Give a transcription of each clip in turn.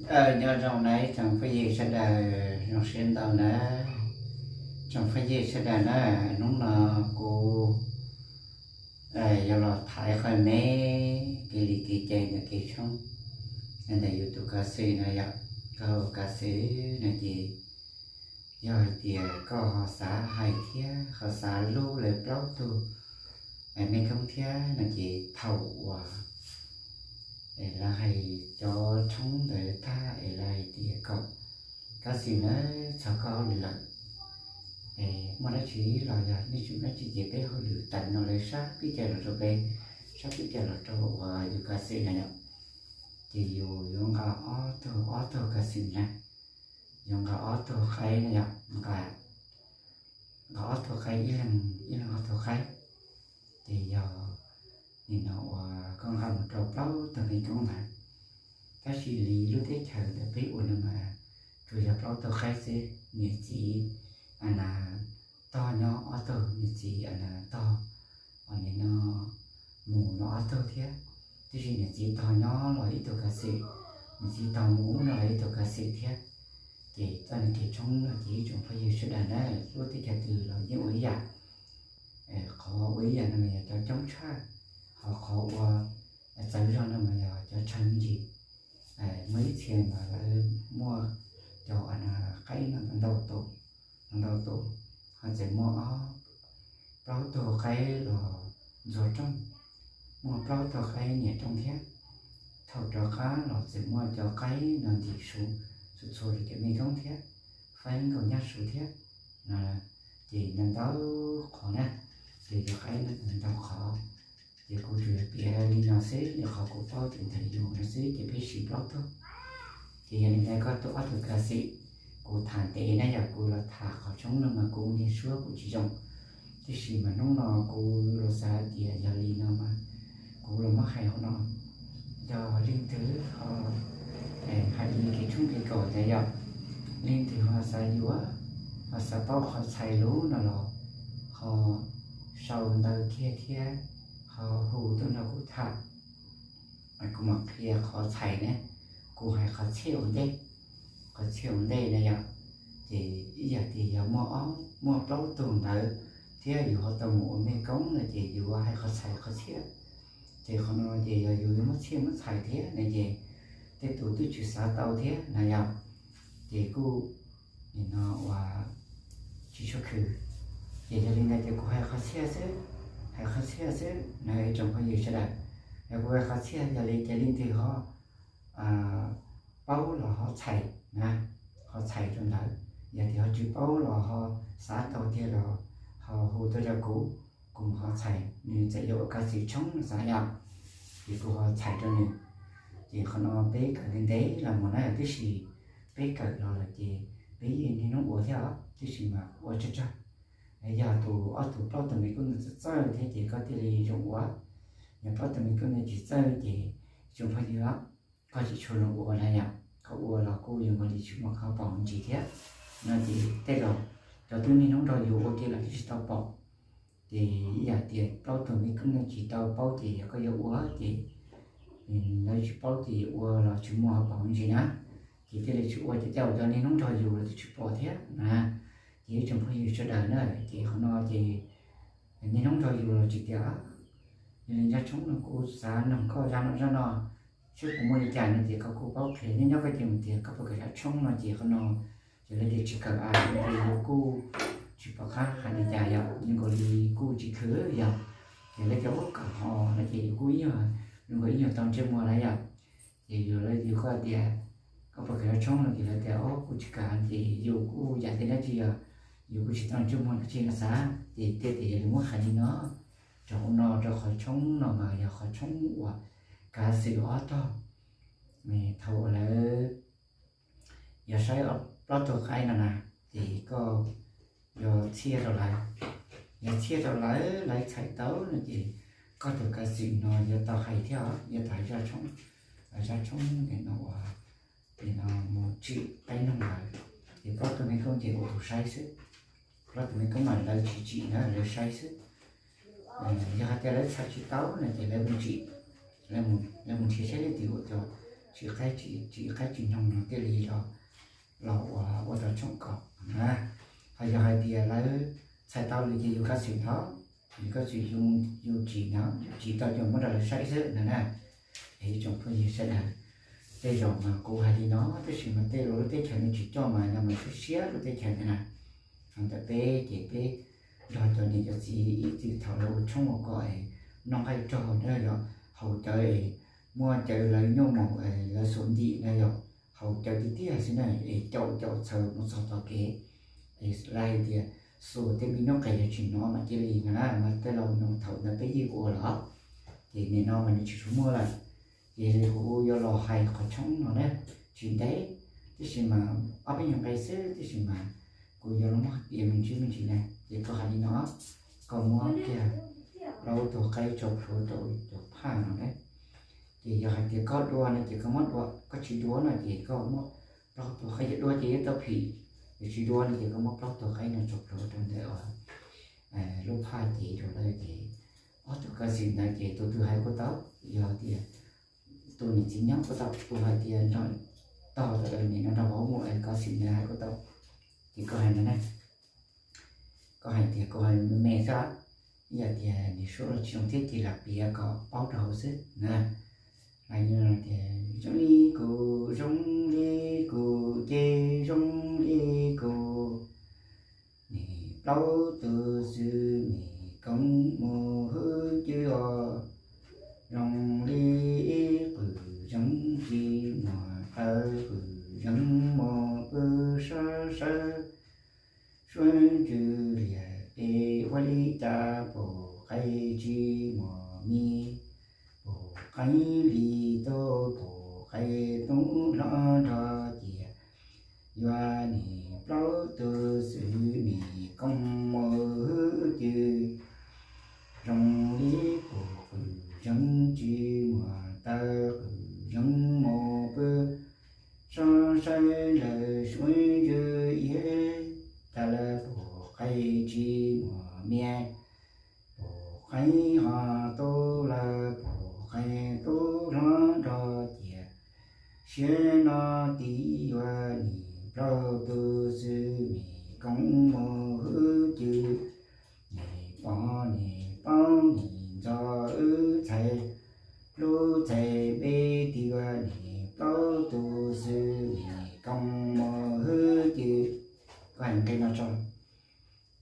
Nyob zoo na tsoom phooj ywg sawv daws, zoo siab ntau na tsoom phooj ywg sawv daws na. Hnub no kuv yuav los tham qhov me kev li kev cai ntawm kev tshoob ntawm yus tus kav xwm no yom. Koj kav xwm no ces yog hais tias koj ho xav hais thiab ho xav hlub lawv plaub tug mej koob thiab no ces thaum uas lawv hais cov tshoob ntawd tag es lawv hais tias kom kav xwm na, txog koj hauj lwm lawm, muaj dab tsi los yog nej tseem dab tsi ces peb hauj lwm tawm no lawv sab pib caw los rau peb, sab pib caw los rau uas yus kav xwm na yom. Ces yus yuav nqa ob tug ob tug kav xwm na, yuav nqa ob tug qaib na yom, nqa nqa ob tug qaib, ib leeg ib leeg ob tug qaib. Ces yog nim no uas koj nqa mus rau plaub tug mej koob ntawd, tab sis li lub teb chaws ntawm peb ua no mas tsuas yog plaub tug qaib xwb, niam txiv a na tog nyob ob tug, niam txiv a na tog, nim no mus no ob tug thiab. Tab sis niam txiv tog nyob los ib tug kav xwm, niam txiv tog mus no los ib tug kav xwm thiab. Ces txoj kev tshoob no ces ib tsoom phooj ywg sawv daws na, lub teb chaws twg los yeej ua ib yam. Qhov ua ib yam no mas yog cov coob tshaj, ho qhov ua txawv zog no mas yog cov tsawg me ntsis. Muaj ib txhia mas lawv muaj cov qaib no ntau tus, ntau tus, ho txawm muaj ob plaub tug qaib los ntxuag rooj, muaj plaub tug qaib niam rooj thiab. Thaum rov qab los txawm muaj cov qaib no ntim su txhua txhua rau cov mej koob thiab, faib nkaus nyaj su thiab. Ces ntau ntau qhov na, ces cov qaib no ntau qhov. Ces kuv tsuas piav li no xwb, yog qhov kuv paub ces ntawm yus no xwb ces peb siv plaub tug. Ces yog li ntawd koj tus ob tug kav xwm, kuv tham ntev na, yog kuv los tham qhov tshoob no mas kuv niag suab kuv tsis zoo, tiam sis mas hnub no kuv los xav hais tias yog li no mas kuv los muab hais hauv no. Yog leej twg ho hais li kev tshoob kev kos ntawd yog leej twg ho xav yuav, ho xav paub qhov txhais lub no los ho sau ntawv kiag thiab ho hu tuaj nrog kuv tham. Kuv mam qhia qhov txhais ne, kuv hais qhov txhiaj ua ntej, qhov txhiaj ua ntej na yom. Ces ib yam tias yog muaj ob muaj plaub tug ntawd thiab yus ho tau mus ua mej koob no ces yus hais qhov txhais qhov txhiaj. Ces qhov no ces yog yus yuav muab txhiaj muab txhais thiab na ces tej tus twb tsis xav tau thiab na yom. Ces kuj nim no ua tsis tshua khwv. Ces yog li ntawd ces kuv hais qhov txhiaj xwb, hais qhov txhiaj xwb na ib tsoom phooj ywg sawv daws. Yog kuv hais qhov txhiaj yog li ces leej twg ho paub los ho txhais na, ho txhais rau ntawd. Yog tias ho tsis paub los ho xav tau tiag los ho hu tuaj rau kuv, kuv mam ho txhais. Nws txawm yuav ua kav xwm tshoob xav yom, ces kuv ho txhais rau nws. Ces qhov no peb kawm ntev ntev los mus na, tiam sis peb kawm los lawm ces peb yeej niaj hnub ua thiab os, tiam sis mas ua tsawg tsawg. Yog tus ob tug plaub tug me koob ntawd txawj txawj thiab ces koj thiaj li zoo ua. Yog plaub tug me koob ntawd tsis txawj ces tsoom phooj ywg, koj tsis tshua zoo ua na yom. Koj ua los kuj yuav nkaus li tsis muaj qhov pom ntsis thiab. No ces tej zaum cov twb niaj hnub nrog yus ua kiag los twb tsis tau pom. Ces ib yam tias plaub tug me koob no tsis tau paub ces yog koj yuav ua ces lawv tsis paub ces yuav ua los tsis muaj qhov pom ntsis na. Ces thiaj li tsis ua ces tej zaum cov niaj hnub nrog yus los twb tsis pom thiab na. Ces ib tsoom phooj ywg sawv daws na, ces qhov no ces niaj hnub nrog yus los tsis tias yog li zaj tshoob no kuv xav noog koj zaj no zaj no, seb puas muaj li cas no ces koj kuj paub qhia nyob nyob koj ces mus tias koj puas kawm zaj tshoob no ces qhov no ces lawv tias tsis kawm a, ces yus kuj tsis pom qab hais li cas yom, zoo nkaus li kuj tsis khwv yom. Ces lawv tias ub kawm ho no ces yus kuj ib nyuag, zoo nkaus ib nyuag tau ntsej muag na yom. Ces yus lawv yus koj tias koj puas kawm zaj tshoob no ces lawv tias ub kuj tsis kawm ces yus kuj yam tias dab tsi yog yus kuj tsis tau ntsej muag dab tsi no xav, ces thiaj tias yog li muab hais li no. Rau hauv no rau qhov tshoob no mas yog qhov tshoob uas kav xwm ob tog, thaum uas lawv yog saib plaub tug qaib no na, ces koj yog txhiaj rau lawv, yog txhiaj rau lawv, lawv txhais tau no ces koj tus kav xwm no yuav tau hais thiab os, yuav tau hais zaj tshoob, zaj tshoob nim no uas nim no mus tsim qaib noog lawm, ces plaub tug me koob ces ua tus saib xwb, plaub tug me koob mas lawv tsis tsim na, lawv saib xwb. Yog hais tias lawv txhais tsis tau no ces lawv mus tsim, lawv mus nrhiav saib leej twg ua cov tsis qaib tsis tsis qaib tsis nyoog no thiaj li los los ua ua tau tshooj kaum na. Ho yog hais tias lawv txhais tau lawm ces yus kov xim tau, yus kov xim yus tsim no, yus tsim tau ces muab rau lawv saib xwb no na. Es ib tsoom phooj ywg sawv daws, tej zaum mas kuv hais li no tab sis mas tej lub teb chaws no tsis coj mas no mas siab siab lub teb chaws ntawd na. Ho ntawm peb ces peb nrog cov niam cov txiv ib txwm thaum lawv ua tshoob ua kos es noj nqaij raug na yom, haus cawv es muaj cawv lawv nyuaj mus es lawv xuas ntim na yom, haus cawv tiag tiag xwb na es caum caum txhaws mus txog tom kev es lawv hais tias xuas tej me nyuj qes yog tsis hnov mas cia li no na mas tej laus no thaum ntawd peb yeej ua los ces nim no mas nws tsis tshua muaj lawm. Ces kuv yuav los hais qhov tshoob no na, tsis ntev, tab sis mas ob peb nyuag nqe xwb tab sis mas kuv yuav los muab piav me ntsis me ntsis na. Ces koj hais li no, koj muab kiag plaub tug qaib tso plhuav rau cov phaj no na. Ces yog hais tias koj dua no ces koj muab dua, koj tsis dua no ces koj muab plaub tug qaib, yog dua ces yuav tau phim, yog tsis dua no ces koj muab plaub tug qaib no tso plhuav rau ntawm lub phaj ces rau lawv ces ob tug kov xim ntawd ces tus twg hais kuj tau, yog tias tus niam txiv nyob kuj tau, tus hais tias nrog tog nim no nrog vauv mus kov xim ntawd hais kuj tau. Ces koj hais no na, koj hais tias koj hais me me xwb, ib yam tias nim suab los tsis zoo thiab ces lam piav kom paub rau hauv xwb na. Hais tias zoo li kuv, zoo li kuv ces zoo li kuv, nim plaub tus xwb nim koob mus hwj cwj os. Zoo li ib qwm zeeb tsis muaj taw, qwm zeeb mus pw sab sawb, suab ntsws liam es ua li cas pom qe tsis muaj mis, pom qe li tub pom qe tub hlob nrog ciam, yuav nim plaub tus xwb nim koob mus hwj cwj. Zoo li pom qwm zeeb tsis muaj taw, qwm zeeb mus pw sab sawb lawm suab ntsws iab, cas lawv pom qe tsis muaj mis, pom qe ho tub lawm pom qe tub hlob nrog ciam, siab no tib yuav nim plaub tus xwb nim koob mus hwj cwj. Nim pom nim paub nim ntxov wb txhais lub txhais npe, tib yuav nim plaub tus xwb nim koob mus hwj cwj. Koj hais nqe no tso,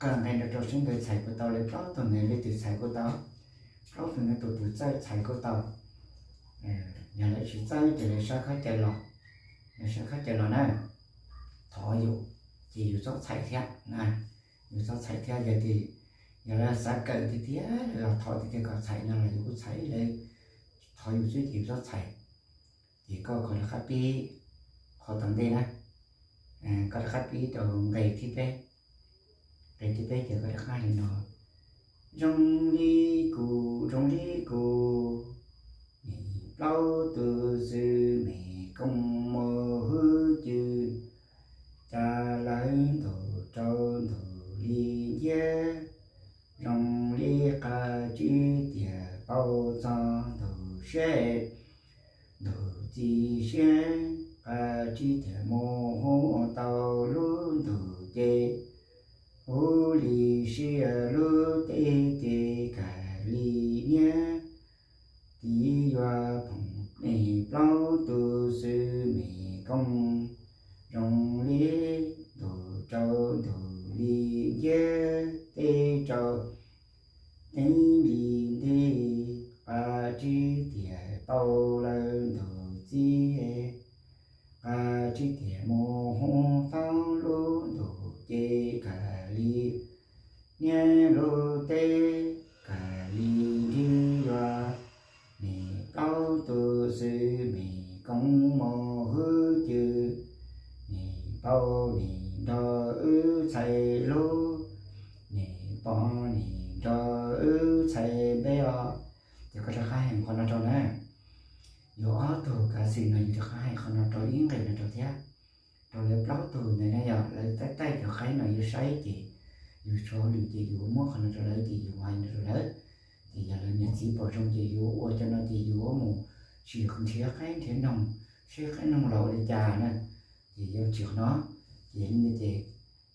koj hais nqe no rau sawv daws txhais kuj tau, lawv plaub tug ntawd leej twg txhais kuj tau, plaub tug ntawd tus twg txawj txhais kuj tau. Yog lawv tsis txawj ces lawv sab khaub caws los, lawv sab khaub caws los na, thov yus, ces yus txhob txhais thiab na, yus txhob txhais thiab. Yog tias yog lawv xav kawm tiag tiag los thov tiag tiag kom txhais no los yus kuj txhais, lawv thov yus xwb ces yus txhob txhais. Ces koj kom lawv qab pib qhov tom ntej na, koj rov qab pib rau nqe thib peb, nqe thib peb ces koj rov qab li no: Zoo li kuv, zoo li kuv, nim plaub tus xwb nim koob mus hwj cwj, cas lawv ntug rau ntug li nciab, zoo li qab tsib tiam paub txog ntug siab, ntug txiv siab, qab tsib tiam mus hu tau lub ntug ces, huv li siab lub teb ces kag li niab. Tib yuav phoom nej plaub tus xwb me koob, zoo li ntug rau ntug li nciab, teb rau teb li nteg, qab tsib tiam tau lawm ntug txiv, qab tsib tiam mus hu tau lub ntug ces kag li niab lub teb, kag li nrig yuav. Nej plaub tus xwb me koob mus hwj cwj, nej paub nej nrog wb txhais lub, nej pom nej nrog wb txhais npe os. Ces koj rov qab hais qhov no rau na. Yus ob tug kav xwm no yus rov qab hais qhov no rau ib nqe no rau thiab, rau lawv plaub tug ntawd na yog lawv taij taij cov qaib no yus saib ces yus tshuav hauj lwm ces yus muab qhov no rau lawv ces yus hais no rau lawv. Ces yog lawv niam txiv pom zoo ces yus ua cov no ces yus mus tsim nrhiav qaib nrhiav noog, seb qaib noog los ua li cas na. Ces yeej tsis qhov no, ces li ntawd ces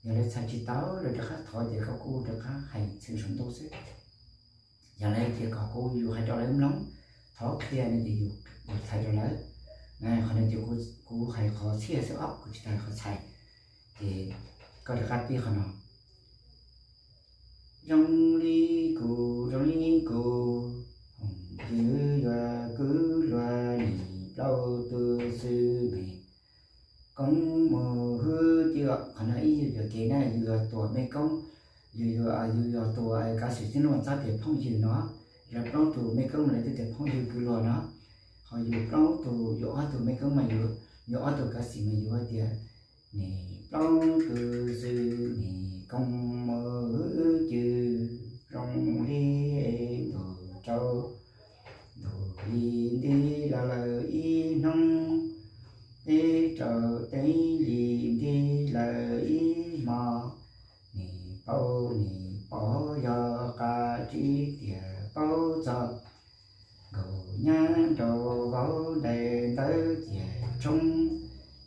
yog lawv txhais tsis tau lawv rov qab thov ces koj kuj rov qab hais txhwm saum ntuj xwb. Yog lawv tias kom kuv yus hais rau lawv mloog, thov qhia no ces yus txhais rau lawv. Qhov no ces kuv hais qhov txhiaj xwb os, kuv tsis tau hais qhov txhais. Ces koj rov qab pib qhov no. Zoo li kuv, zoo li kuv, ywg yuav kwv luag li plaub tus xwb me koob mus hwb cwj. Qhov no ib yus yuam kev na, yus yuav tuam me koob, yus yuav, yus yuav tuam kav xwm txij nuj txab tias phooj ywg no, lawv plaub tus me koob mas lawv twb tias phooj ywg kwv luag no, ho yus plaub tus, yus ob tug me koob mas yus, yus ob tug kav xwm mas yus hais tias nim plaub tus xwb me koob mus hwb cwj, zoo li ntuj tsaus ntuj li nti los lawm ib hnub, teb tsaus teeb li nti lawm ib hmo. Nim paub nim pom yog qab tsib tiam paub txog nkaus nyab nraug vauv daim ntawv ciaj tshoob,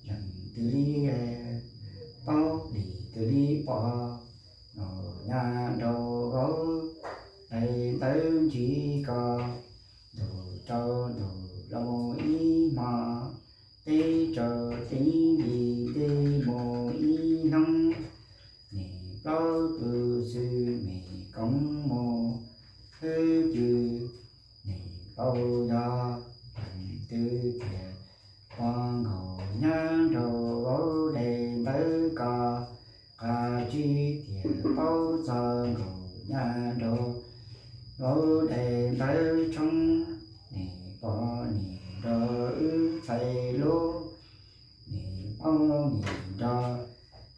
lees twg li paub, lim twg li pom, nkaus nyab nraug vauv daim ntawv ntsib koj, ntuj tsaus ntuj los mus ib hmo, teb tsaus teeb li nti mus ib hnub, nim plaub tus xwb me koob mus hwb cwj, nim paub yog lees twg tias pom nkaus nyab nraug vauv daim ntawv koj, qab tsib tiam paub txog nkaus nyab nraug vauv daim ntawv tshoob, nim pom nim nrog wb txhais lub, nim paub nim nrog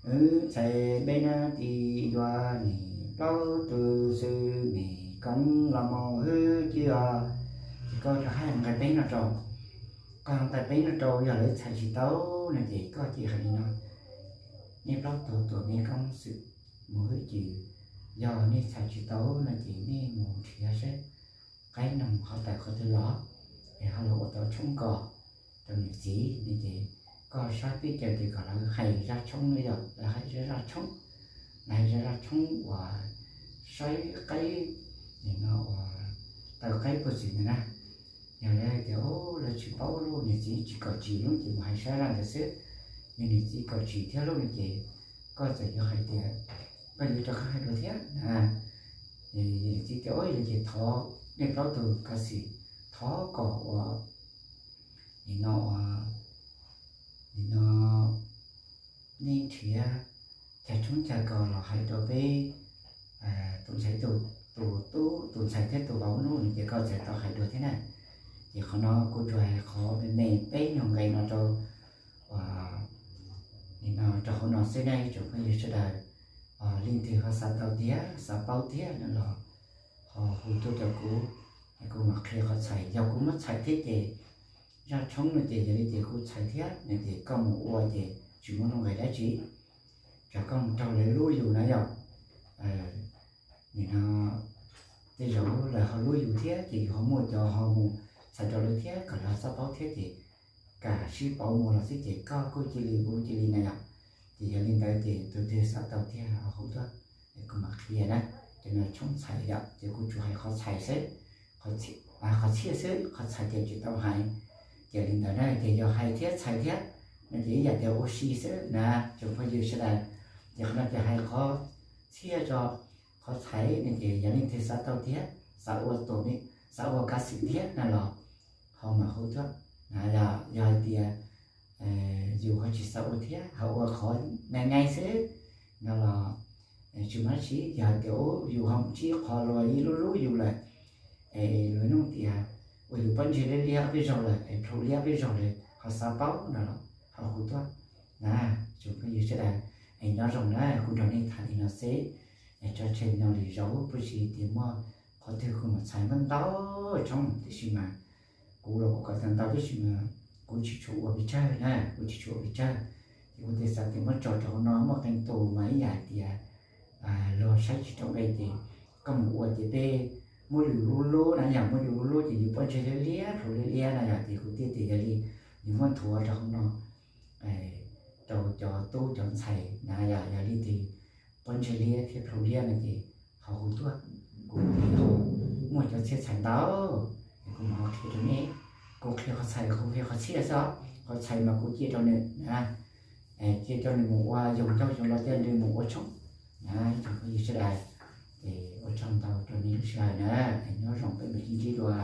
wb txhais peb nab ti dua, nim plaub tus xwb me koob los mus hwb cwj os. Ces koj rov hais nqai peb no rau, koj nqai peb no rau, yog lawv txhais tsis tau no ces koj cia hais li no, nej plaub tus tuam me koob xwb mus hwb cwj, yog nej txhais tsis tau no ces nej mus nrhiav saib qaib noog qhov tawm qhov twg los, es ho los ua tau tshoob kos rau niam txiv no ces koj saib peb caw ces kom lawv hais zaj tshoob no yog lawv hais zaj tshoob, lawv hais zaj tshoob uas saib qaib, nim no uas taw qaib puag txwm ntawd na. Yog lawv hais tias lawv tsis paub lub, niam txiv tsis kom tsim lub ces mus hais saib zaj ntawd xwb. Yog niam txiv kom tsim thiab lub no ces koj txawm yuav hais tias koj yuav rov qab hais dua thiab na. Niam txiv tias ua li ces thov nej plaub tug kav xwm thov kom ua, nim no ua, nim no nej nrhiav cag tshoob cag kos los hais rau peb tus ntxhais, tus, tus tub, tus ntxhais thiab tus vauv nub no ces koj txawm tau hais dua thiab na. Ces qhov no kuv tsuas hais qhov me me peb nyuag nqe no rau, nim no rau hauv no xwb na ib tsoom phooj ywg sawv daws. Leej twg ho xav tau thiab xav paub thiab no los ho hu tuaj rau kuv, es kuv mam qhia qhov txhais. Yog kuv muab txhais thiab ces zaj tshoob no ces yog li ces kuv txhais thiab no ces koj mus ua ces tsis muaj nuj nqis dab tsi. Tsam koj mus raug lawv hlub yus na yom, nim no tej zaum lawv ho hlub yus thiab ces yus ho muaj cov ho mus txhais rau lawv thiab kom lawv ho txhob paub thiab ces kam sib pauv mus los xwb ces koj kuj cia li kuv cia li na yom. Ces yog li ntawd ces tus twg xav tau thiab ho hu tuaj, kuv mam qhia na. Ces no tshoob txhais yom ces kuv tsuas hais qhov txhais xwb, qhov txhiaj xwb, qhov txhais ces tsis tau hais. Ces li ntawd na ces yog hais thiab txhais thiab no ces ib yam tias ua si xwb na tsoom phooj ywg sawv daws. Ces qhov no ces hais qhov txhiaj tso, qhov txhais no ces yog leej twg xav tau thiab xav ua tuam, xav ua kav xwm thiab no los ho mam hu tuaj. Yog hais tias yus ho tsis xav ua thiab ho ua qhov nai nai xwb no los tsis muaj dab tsi. Yog hais tias yus ho mus ntsib qhov luag ib lub hlub yus lawm, es luag nug tias uas yus pob ntseg liab liab peb zaug lawm es plhu liab peb zaug lawm ho xav paub no los ho hu tuaj na tsoom phooj ywg sawv daws. Es nyob zoo na, kuv nrog nej tham li no xwb, es tso tseg no lwm zaus puas tsis tias muaj qhov twg kuv mam txhais muaj ntau tshoob tiam sis mas kuv los kuv kom tau ntau tiam sis mas kuv tsis tshua ua pes tsawg na, kuv tsis tshua ua pes tsawg. Ces kuv thiaj xav tias muab tso rau hauv no muaj qee tus mas ib yam hais tias luag saib tsis tau nqe ces koj mus ua ces peb muab yus lub lub na yom, muab yus lub lub ces yus pob ntseg liab liab plhu liab liab na yom, ces kuv thiaj tias yog li nws muab nthuav rau hauv no rau cov tub cov ntxhais na, yog li twg pob ntseg liab thiab plhu liab no ces ho hu tuaj, kuv muaj cov txhiaj txhais ntau, kuv mam qhia rau nej. Kuv qhia qhov txhais, kuv qhia qhov txhiaj xwb, qhov txhais mas kuv cia rau nws, cia rau nws mus ua yoog ncauj yoog los cia nws mus ua tshoob. Ib tsoom phooj ywg sawv daws, ces ua tsaug ntau rau nej lub sij hawm na, nyob zoo peb mam sib ntsib dua.